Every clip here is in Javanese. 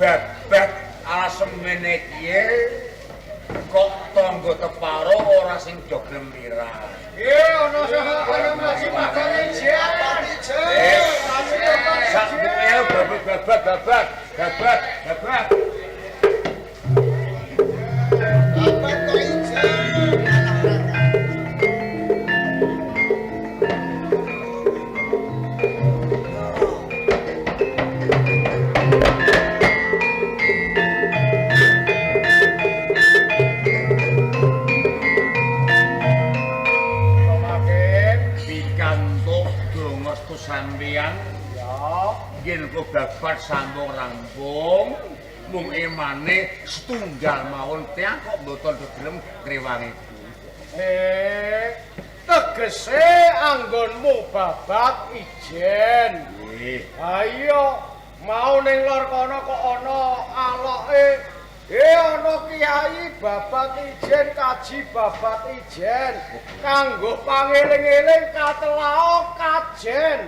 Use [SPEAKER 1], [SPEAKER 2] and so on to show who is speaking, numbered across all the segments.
[SPEAKER 1] Babat alas semene kiye kok tangga teparo ora sing do gelem mirah.
[SPEAKER 2] Ana ana ngaji makane ijen.
[SPEAKER 1] Sak babat babat babat babat.
[SPEAKER 3] Babat kok ijen.
[SPEAKER 1] Sampeyan ya yen kok babat sampun rampung mung emane setunggal mawon tiyang kok mboten gelem ngrewangi.
[SPEAKER 2] Tegese anggonmu babat ijen.
[SPEAKER 1] Nggih.
[SPEAKER 2] Ha iya, mau ning lor kono kok ana aloke. Ana kiai babat ijen, kaji babat ijen. Kanggo pangeling-eling katelao kajen.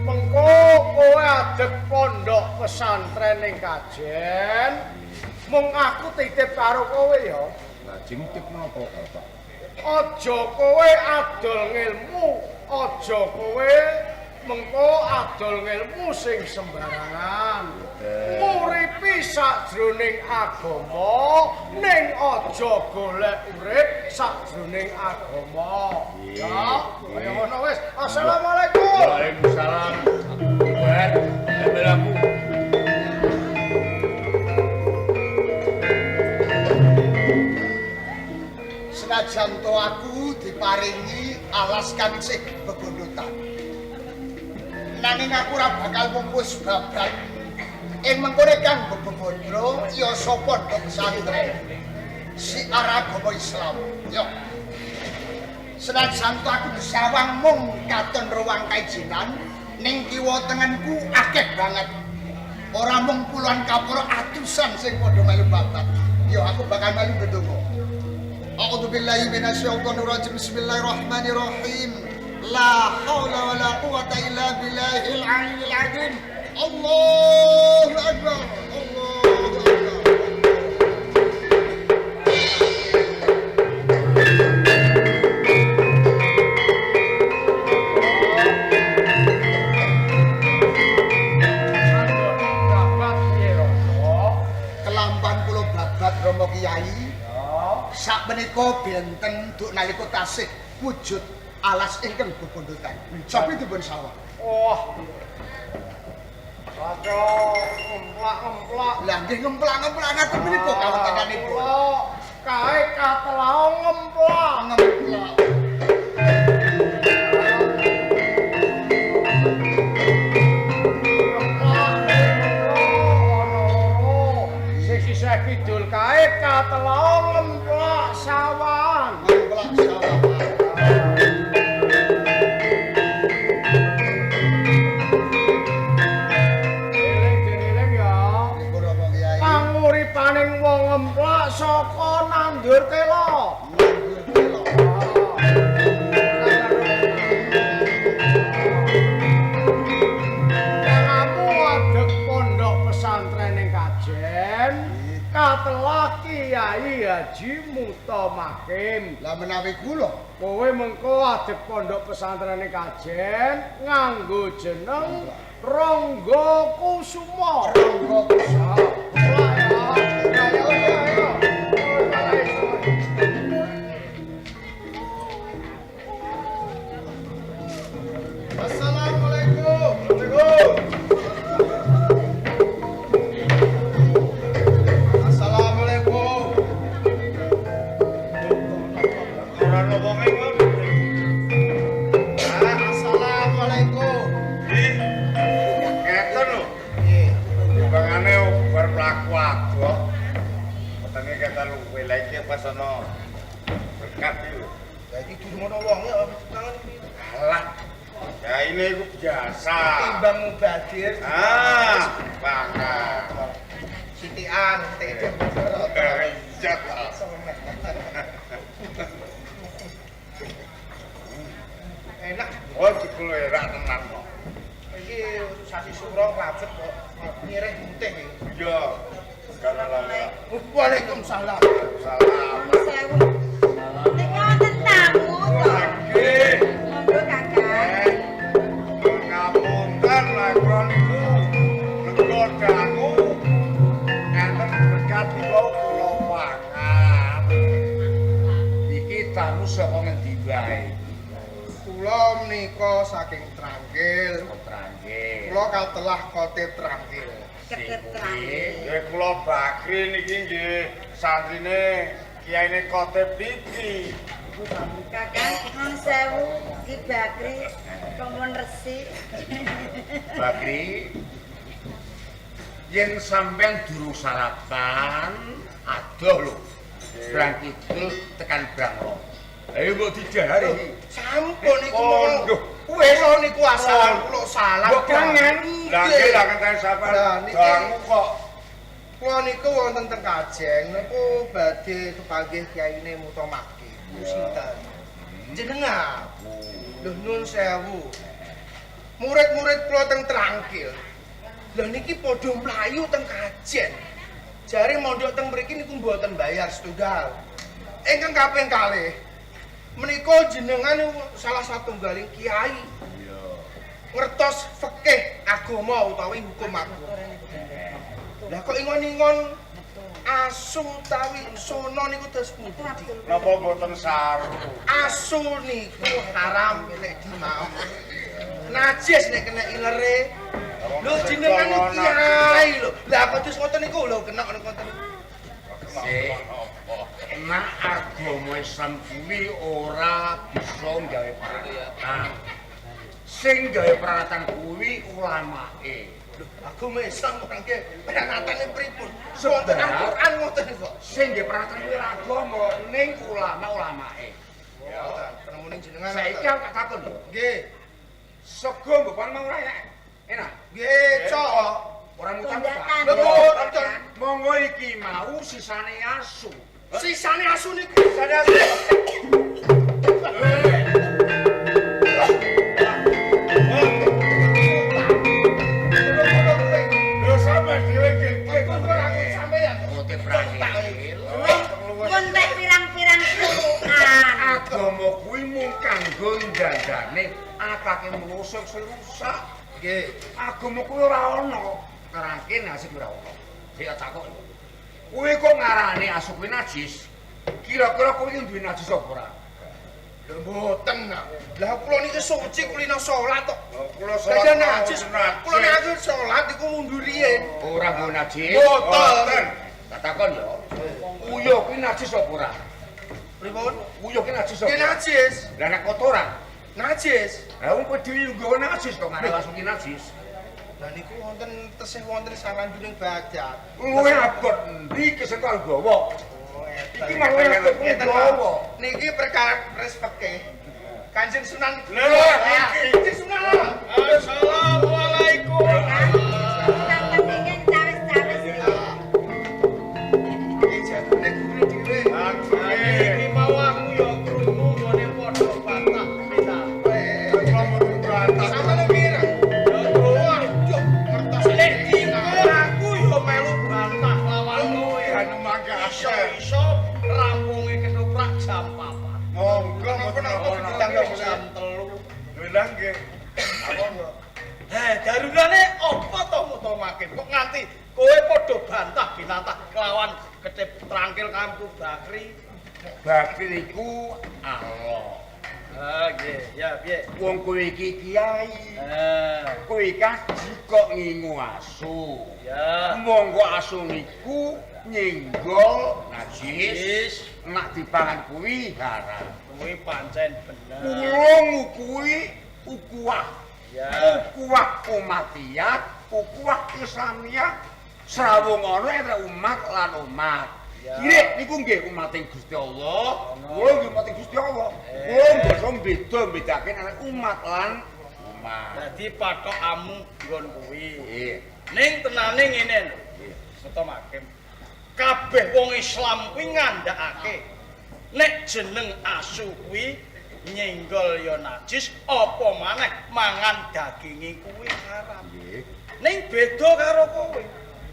[SPEAKER 2] Mengko kowe adeg pondok pesantren ning Kajen. Mung aku titip karo kowe ya.
[SPEAKER 1] Lajeng titip napa, Bapak?
[SPEAKER 2] Aja kowe adol ngilmu, aja kowe mengko adol ngilmu sing sembarangan. Nguripi sakjroning agama, ning aja golek urip sakjroning agama. Ya, kaya ngono wis. Assalamualaikum.
[SPEAKER 1] Waalaikumsalam. Buat aku.
[SPEAKER 3] Senajan to aku diparingi alas kang isih bebondotan. Nanging aku ora bakal mupus babat. Ing mengkone kang bebondro ya sapa pondok pesantren. Siar agama Islam. Yo. Senajan to aku disawang mung katon ruang kaijinan, ning kiwa tengenku akeh banget. Ora mung puluhan kapura atusan sing padha melu babat. Yo aku bakal melu ndonga. A'udzubillahi minasyaitonirrajim. Bismillahirrahmanirrahim. La haula wala quwata illa billahil aliyyil azim. Allahu akbar. Allahu akbar.
[SPEAKER 2] Babat piye rasa?
[SPEAKER 3] Kelampan kula babat Rama Kiai. Sakmenika benten duk nalika tasih wujud alas ingkang bebondotan. Sapi dipun sawah.
[SPEAKER 2] Wah. Raja ngemplak-ngemplak.
[SPEAKER 3] Lah nggih ngemplak-ngemplak ngaten menika kawontenanipun.
[SPEAKER 2] Kae katelao ngemplak.
[SPEAKER 3] Ngemplak.
[SPEAKER 2] Sing sisih kidul kae katelao ngemplak sawahan.
[SPEAKER 3] Ngemplak sawahan.
[SPEAKER 2] Eling-eling ya.
[SPEAKER 3] Niku Rama Kiai.
[SPEAKER 2] Panguripaning wong ngemplak saka nandur tela.
[SPEAKER 3] Nandur tela.
[SPEAKER 2] Kamu adeg pondok pesantren ning Kajen, katelah Kiai Haji Mutamakim.
[SPEAKER 3] Lah menawi kula
[SPEAKER 2] Kowe mengko adeg pondok pesantren ning Kajen nganggo jeneng Rangga Kusuma.
[SPEAKER 3] Rangga Kusuma.
[SPEAKER 2] Ayo, ayo, ayo.
[SPEAKER 3] Assalamualaikum. Waalaikumsalam. Assalamualaikum.
[SPEAKER 1] Ora ono wonge kok.
[SPEAKER 3] Assalamualaikum.
[SPEAKER 1] Ngeten lho.
[SPEAKER 3] Nggih.
[SPEAKER 1] Timbangane bar mlaku adoh. Wetenge ketan luwe lha iki pas ana berkat iki lho.
[SPEAKER 4] Lah iki durung ono wonge kok tangan iki.
[SPEAKER 1] Alah. Ya ini iku biasa.
[SPEAKER 4] Timbang mubadir.
[SPEAKER 1] Ah, banget.
[SPEAKER 4] Sitian, sithik.
[SPEAKER 1] Iya ta.
[SPEAKER 4] kurang klabet kok nyireh putih iki.
[SPEAKER 2] Iya. Karena lama.
[SPEAKER 4] Waalaikumsalam.
[SPEAKER 2] Salam.
[SPEAKER 5] Sewu. Nek wonten tamu to.
[SPEAKER 2] Nggih.
[SPEAKER 5] Monggo Kakang.
[SPEAKER 2] Ngapunten lek kula niku lega dangu enten berkat kula kula pangan.
[SPEAKER 1] Iki tamu saka ngendi wae?
[SPEAKER 4] Kula menika saking Trangkil.
[SPEAKER 1] Saka Trangkil.
[SPEAKER 4] Kula katelah Khotib Trangkil.
[SPEAKER 5] Ketep Trangkil.
[SPEAKER 2] Nggih kula Bakri niki nggih santrine kiyaine Khotib niki.
[SPEAKER 5] Kakang nuwun sewu Ki Bakri kemon resik.
[SPEAKER 1] Bakri, yen sampean durung sarapan, adoh lho. Brang kidul tekan brang lor. Ayo mbok didahar iki.
[SPEAKER 4] Sampun niku
[SPEAKER 2] Oh,
[SPEAKER 4] monggo. Wis niku asal kula salah.
[SPEAKER 1] Mbok kangen.
[SPEAKER 2] Lah nggih lah kenten sampean
[SPEAKER 4] Lah, niki-
[SPEAKER 2] dangu kok.
[SPEAKER 4] Kula niku wonten teng Kajeng niku badhe kepanggih kiyaine Mutomaki. Sinten? Jenengan. Lho nun sewu. Murid-murid kula teng Trangkil. Lho niki padha mlayu teng Kajen. Jare mondok teng mriki niku mboten bayar setunggal. Ingkang kaping kalih menika jenengan salah satunggaling kiai.
[SPEAKER 1] Iya.
[SPEAKER 4] Ngertos fikih agama utawi hukum agama. Lah kok ingon-ingon asu utawi sono niku terus pundi?
[SPEAKER 2] Napa mboten saru?
[SPEAKER 4] Asu niku haram nek dimam. Najis nek kena ilere. Lho jenengan niku kiai lho. Lah kok terus ngoten niku lho kena ngoten niku.
[SPEAKER 1] Sik. Nek agama Islam kuwi ora bisa gawe peralatan. Sing gawe peralatan kuwi ulamake.
[SPEAKER 4] Lho agama Islam kok nggih peranatane pripun? Wonten Al-Qur'an ngoten niku kok.
[SPEAKER 1] Sing gawe peralatan kuwi ora agama, ning ulama-ulamake.
[SPEAKER 4] Ngoten penemune jenengan.
[SPEAKER 1] Saiki aku tak takon lho.
[SPEAKER 4] Nggih.
[SPEAKER 1] Sego mbok pan mau ora enak. Enak.
[SPEAKER 4] Nggih, cok.
[SPEAKER 1] Ora ngutang.
[SPEAKER 5] Tundatan.
[SPEAKER 4] Lho boten.
[SPEAKER 1] Monggo iki mau sisane asu.
[SPEAKER 4] Sisane asu niku.
[SPEAKER 2] Sisane asu. Lho sampe dhewe nggih.
[SPEAKER 4] Sampeyan.
[SPEAKER 1] Kote Trangkil.
[SPEAKER 5] Pun tek pirang-pirang turukan.
[SPEAKER 1] Agama kuwi mung kanggo ndandane akake manusa sing rusak.
[SPEAKER 4] Nggih.
[SPEAKER 1] Agama kuwi ora ana. Ngerangke nasib ora ana. Sik tak takok. Kuwi kok ngarani asu kuwi najis. Kira-kira kowe iki duwe najis apa ora?
[SPEAKER 4] Lho mboten. Lah kula niki suci kulino salat kok.
[SPEAKER 2] Kula salat.
[SPEAKER 4] Lah najis. Kula nek aku salat iku mundur riyin.
[SPEAKER 1] Ora nggo najis.
[SPEAKER 4] Mboten.
[SPEAKER 1] Tak takon ya. Uyuh kuwi najis apa ora?
[SPEAKER 4] Pripun?
[SPEAKER 1] Uyuh kuwi najis apa?
[SPEAKER 4] Nggih najis.
[SPEAKER 1] Lah nek kotoran?
[SPEAKER 4] Najis.
[SPEAKER 1] Lah wong kowe dhewe nggawa najis kok ngarani asu kuwi najis.
[SPEAKER 4] Lah niku wonten tesih wonten saranjuning badak.
[SPEAKER 1] Luwe abot endi kesentuhan gawa. Iki malah abot
[SPEAKER 4] Ngeten,
[SPEAKER 1] gawa.
[SPEAKER 4] Niki perkara respeke. Kanjeng Sunan.
[SPEAKER 2] Lho, niki.
[SPEAKER 4] Kanjeng Sunan.
[SPEAKER 2] Assalamualaikum.
[SPEAKER 5] Sampeyan ingkang cawis-cawis iki.
[SPEAKER 4] Iki jagone gurune dhewe.
[SPEAKER 2] Iki
[SPEAKER 6] mau aku ya krungu nggone padha bantah pindah.
[SPEAKER 2] Kula mboten bantah.
[SPEAKER 4] Sampeyan pirang?
[SPEAKER 6] Ya
[SPEAKER 4] Waduh, ngertos
[SPEAKER 6] Nek dingko aku ya melu bantah lawan kowe.
[SPEAKER 2] Anu mangga
[SPEAKER 6] Iso-iso rampunge ketoprak jam 4.
[SPEAKER 2] Monggo mboten
[SPEAKER 4] Napa-napa
[SPEAKER 2] napa
[SPEAKER 4] ditanggap
[SPEAKER 6] Jam 3.
[SPEAKER 2] Lho lah nggih. Apa kok?
[SPEAKER 6] Heh, darurane apa to Mutomakim? Kok nganti kowe padha bantah binantah kelawan Ketip Trangkil Kampu Bakri.
[SPEAKER 1] Bakri niku Allah.
[SPEAKER 6] Ah, nggih, ya piye?
[SPEAKER 1] Wong kowe iki kiai.
[SPEAKER 6] Eh,
[SPEAKER 1] Kowe kaji kok ngingu asu.
[SPEAKER 6] ya.
[SPEAKER 1] Monggo asu niku nyenggol najis.
[SPEAKER 6] Wis,
[SPEAKER 1] Nek dipangan kuwi haram.
[SPEAKER 6] kuwi pancen bener.
[SPEAKER 1] Kula ngukui ukuah.
[SPEAKER 6] Ya.
[SPEAKER 1] Ukuah umatiyah, ukuah Islamiyah. Srawung ana antara umat lan umat.
[SPEAKER 6] Ya.
[SPEAKER 1] Kirek niku nggih umating Gusti Allah.
[SPEAKER 6] Ana.
[SPEAKER 1] Kula nggih umating Gusti Allah. Kula mboten beda-bedake antara umat lan umat.
[SPEAKER 6] Dadi pathokamu nggon kuwi.
[SPEAKER 1] Nggih.
[SPEAKER 6] Ning tenane ngene lho.
[SPEAKER 1] Nggih.
[SPEAKER 6] Mutomakim. Kabeh wong Islam kuwi ngandhakake nek jeneng asu kuwi nyenggol ya najis, apa maneh mangan daginge kuwi haram.
[SPEAKER 1] Nggih.
[SPEAKER 6] Ning beda karo kowe.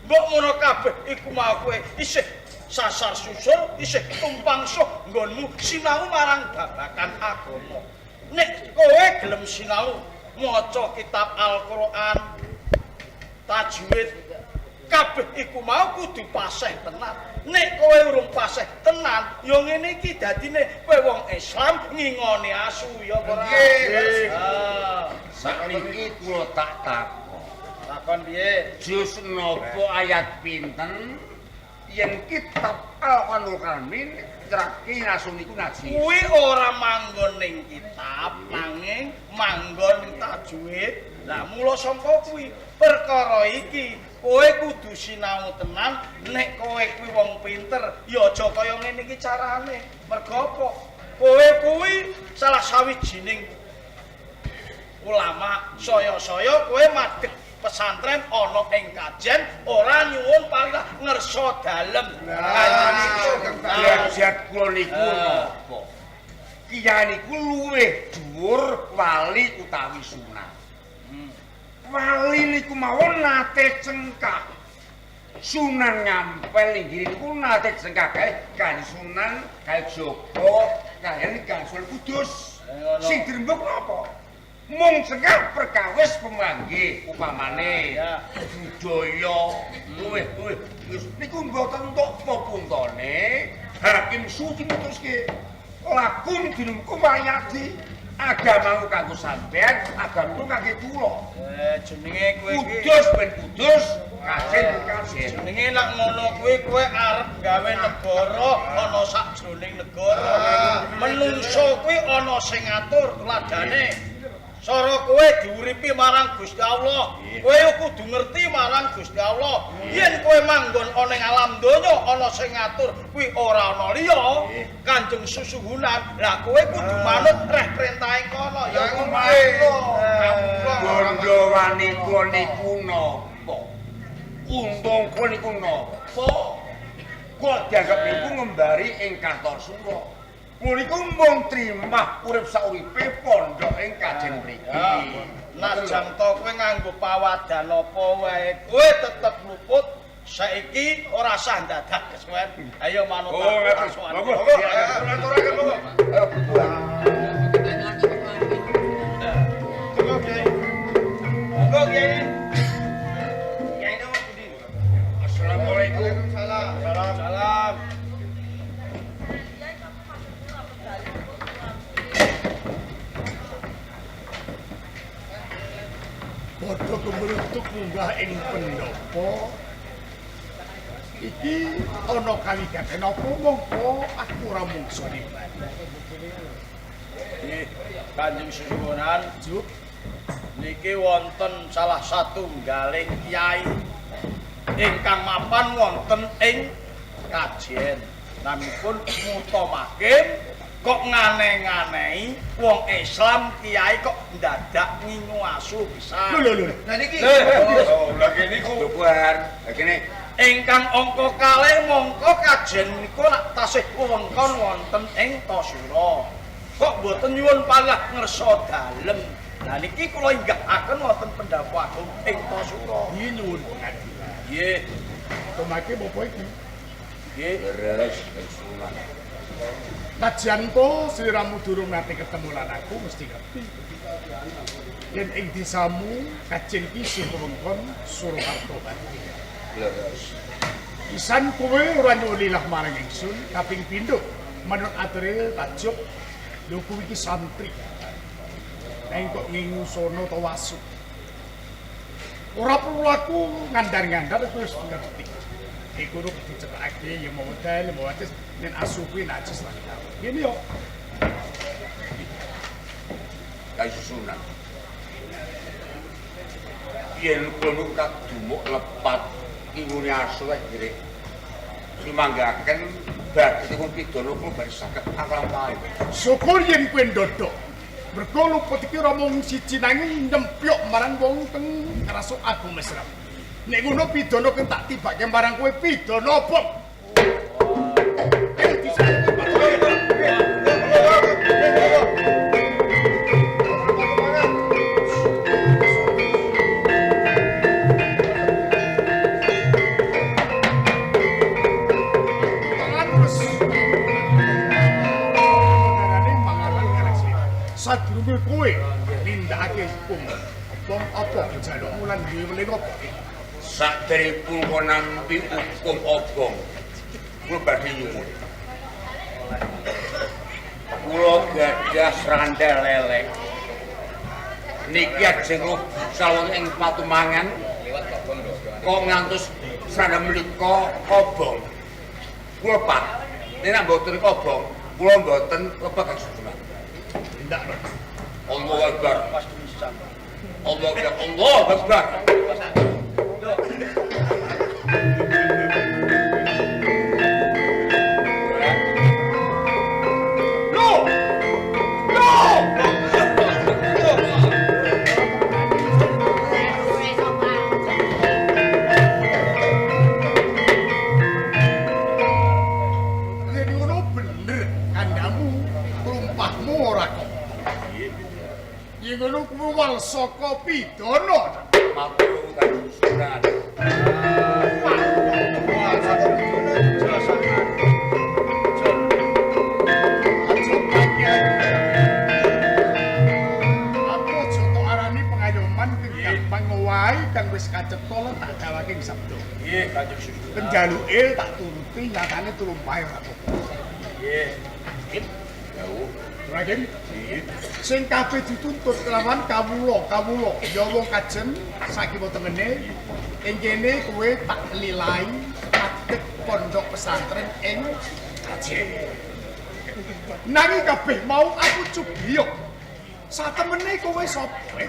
[SPEAKER 6] Mbok ngono kabeh iku mau kowe isih sasar susur, isih tumpang suh nggonmu sinau marang babakan agama. Nek kowe gelem sinau maca kitab Al-Qur'an, tajwid, kabeh iku mau kudu paseh tenan. Nek kowe urung paseh tenan, ya ngene iki dadine kowe wong Islam ngingoni asu ya apa ora?
[SPEAKER 1] Nggih. Sakniki kula tak takon.
[SPEAKER 6] Takon piye?
[SPEAKER 1] Juz napa ayat pinten yen kitab Al-Qur'anul Karim nyeratke asu niku najis?
[SPEAKER 6] Kuwi ora manggon ning kitab, nanging manggon ning tajwid. Lah mula sangka kuwi perkara iki kowe kudu sinau tenan. Nek kowe kuwi wong pinter ya aja kaya ngene iki carane. Mergo apa? Kowe kuwi salah sawijining ulama, saya-saya kowe madheg pesantren ana ing Kajen ora nyuwun palilah ngersa dalem.
[SPEAKER 3] Lah niku
[SPEAKER 1] derajat kula niku napa? Kiai niku luwih dhuwur wali utawi sunan. Wali niku mawon nate cengkah. Sunan Ngampel inggih niku nate cengkah kae Kanjeng Sunan kae Joko kaliyan Kanjeng Sunan Kudus. Sing dirembug napa? Mung cengkah perkawis pemanggih upamane budaya luwih-luwih niku mboten entuk pepuntone. Hakim suci mutuske lakum dinukum wayadi. Agamaku kanggo sampean, agamaku kangge kula.
[SPEAKER 6] Jenenge kowe iki
[SPEAKER 1] kudus ben kudus, kajen ben kajen.
[SPEAKER 6] Jenenge nek ngono kuwi kowe arep gawe negara ana sakjroning negara. Menungso kuwi ana sing ngatur tuladane. Cara kowe diuripi marang Gusti Allah, kowe kudu ngerti marang Gusti Allah. Yen kowe manggon ana ing alam donya ana sing ngatur kuwi ora ana liya, Kanjeng Susuhunan. Lah kowe kudu manut reh perintahe kono ya kuwi.
[SPEAKER 1] Gondowane kula niku napa? Untung kula niku napa? Kula dianggap niku ngembari ing Kartosuro. Niku mung trimah urip sauripe pondok ing Kajen mriki.
[SPEAKER 6] Najan to kowe nganggo pawadan apa wae, kowe tetep luput. Saiki ora sah dadak kesuwen. Ayo manut aku.
[SPEAKER 1] Monggo. Aturaken monggo. Ayo butuhan.
[SPEAKER 6] Monggo Kiai. Monggo Kiai. Kiai nang pundi?
[SPEAKER 1] Assalamualaikum.
[SPEAKER 4] Waalaikumsalam.
[SPEAKER 6] Salam. Salam.
[SPEAKER 7] Padha kemruntuk munggah ing pendopo iki ana kawigaten apa mongko aku ora mungsa nimbali.
[SPEAKER 6] Nggih, Kanjeng Susuhunan Juk niki wonten salah satunggaling kiai ingkang mapan wonten ing Kajen. Naminipun Mutamakim kok ngane-nganehi wong Islam kiai kok ndadak ngingu asu pisan.
[SPEAKER 7] Lho lho lho.
[SPEAKER 4] Lah niki
[SPEAKER 1] Oh, lha kene niku. Lho Bar, lha kene
[SPEAKER 6] ingkang angka kalih mongko Kajen menika lak tasih wewengkon wonten ing Tosura. Kok mboten nyuwun palah ngersa dalem. Lah niki kula inggahaken wonten pendhapa agung ing Tosura.
[SPEAKER 7] Iki nyuwun pengadilan.
[SPEAKER 6] Nggih,
[SPEAKER 7] Tumake apa iki?
[SPEAKER 6] nggih.
[SPEAKER 1] Leres Sunan.
[SPEAKER 7] Najan to sliramu durung nate ketemu lan aku mesti ngerti. Yen ing desamu Kajen ki isih wewengkon Surakarta Batu.
[SPEAKER 1] Leres.
[SPEAKER 7] Isan kowe ora nyuwun lilah marang ingsun kaping pindho menurut ature tajuk lho kuwi iki santri. Neng kok ngingu sono to wasu. Ora perlu aku ngandar-ngandar aku wis ngerti. Iku ru dicekake ya mau modal mau acis nen asu kuwi najis lah. Ngene yo.
[SPEAKER 1] Kai Susunan. Yen kula niku kadumuk lepat ingune asu wae nggih. Sumanggaken badhe dipun pidana kula badhe saged aklampahi.
[SPEAKER 7] Syukur yen kowe ndodok. Mergo luput iki ora mung siji nanging nyempyok marang wong teng rasuk agama Islam. Nek ngono pidana kang tak tibake marang kowe pidana bom. Sadurunge kowe nindakake hukum obong apa njalukmu lan duwe weling apa?
[SPEAKER 1] Saderepun kula nampi hukum obong, kula badhe nyuwun. Kula gadah srandal lelek. Niki ajeng sawon ing patumangan kok ngantos srandal menika kobong. Kula pat, nek mboten kobong, kula mboten lebet kasunan.
[SPEAKER 7] Ndak.
[SPEAKER 1] Allahu Akbar. Allahu Akbar. Allahu Akbar.
[SPEAKER 7] Yen ngono bener kandhamu klumpahmu ora kok. Yen ngono kuwi walsaka pidana.
[SPEAKER 1] Matur Kanjeng Sunan.
[SPEAKER 7] Aku aja tok arani pengayoman kang gampang ngowahi kang wis kacepta lan tak dawake ing sabda.
[SPEAKER 6] Nggih, Kanjeng Sunan.
[SPEAKER 7] Penjaluke tak turuti nyatane tulumpahe ora apa-apa.
[SPEAKER 6] Nggih.
[SPEAKER 1] Jauh.
[SPEAKER 7] Raden, sing kabeh dituntut kelawan kawula, ya wong kajen sakiwa tengene ing kene kowe tak lilai adeg pondok pesantren ing Kajen. Nanging kabeh mau aku cubiyo. Satemene kowe sapa?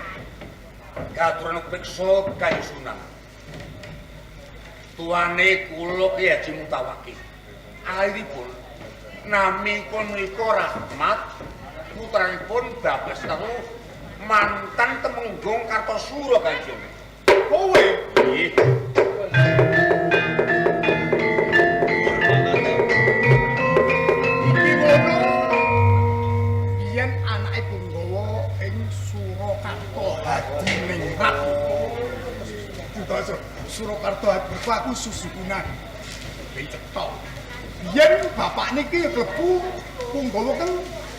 [SPEAKER 1] Katuran priksa Kanjeng Sunan. Tuane kula Ki Haji Mutawakil. Aliripun nami punika Rahmat, putranipun Bapak Setaru mantan Temenggung Kartosuro Kanjeng.
[SPEAKER 7] Kowe
[SPEAKER 1] Nggih.
[SPEAKER 7] Iki ngono biyen anake Punggawa ing Surakarta Hadiningrat. Duta Surakarta Hadiningrat aku susukunan. Ben cetha. Biyen bapak niki ya klebu Punggawa kan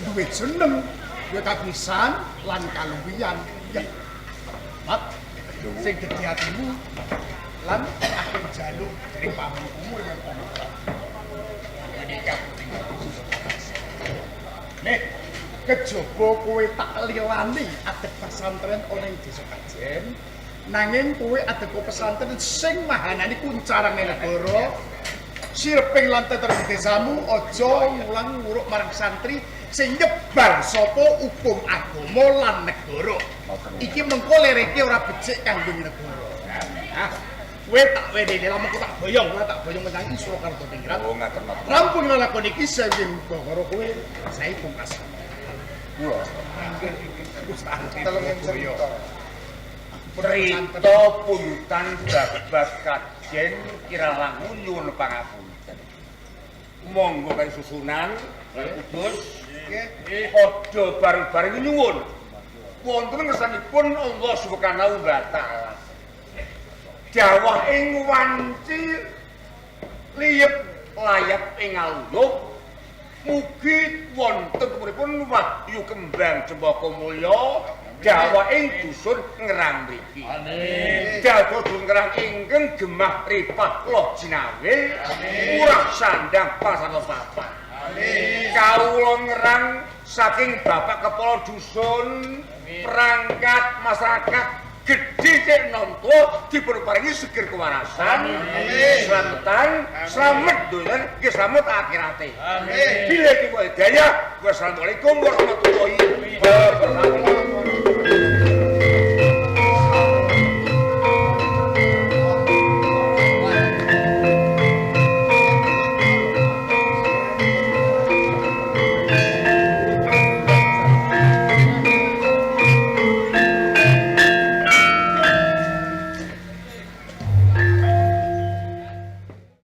[SPEAKER 7] duwe jeneng ya kapisan lan kaluwihan. Ya. Mat sing gedhe atimu lan aku njaluk dening pamangkumu ing kono. Nek kejaba kowe tak lilani adeg pesantren ana ing desa Kajen, nanging kowe adeg pesantren sing mahanani kuncarane negara, sirping lan teter desamu aja ngulang nguruk marang santri sing nyebar sapa hukum agama lan negara. Iki mengko lereke ora becik kanggo negara. Nah, kowe tak wenehi lamun tak boyong, kowe tak boyong menyang Surakarta Ningrat.
[SPEAKER 1] Oh, ngaten matur.
[SPEAKER 7] Rampung nglakoni iki saiki uga karo kowe saiki pungkas.
[SPEAKER 1] Kula
[SPEAKER 4] Telung cerita.
[SPEAKER 1] Crita puntan babat Kajen kira langun nyuwun pangapunten. Monggo kali susunan lan Kudus
[SPEAKER 4] Nggih.
[SPEAKER 1] padha bareng-bareng nyuwun. Wonten ngersanipun Allah Subhanahu wa taala. Dawah ing wanci liyep layap ing aluyup mugi wonten tumripun wahyu kembang cempaka mulya dawah ing dusun Ngerang mriki.
[SPEAKER 6] Amin.
[SPEAKER 1] Dados dusun Ngerang ingkang gemah ripah loh jinawe murah sandang pasarana papan.
[SPEAKER 4] Amin.
[SPEAKER 1] Kawula Ngerang saking Bapak Kepala Dusun, perangkat masyarakat gedhe cek nom tuwa dipun paringi seger kewarasan, slametan, slamet donya, nggih slamet akhirate.
[SPEAKER 6] Amin.
[SPEAKER 1] Bila tiba hidayah, wassalamualaikum warahmatullahi wabarakatuh.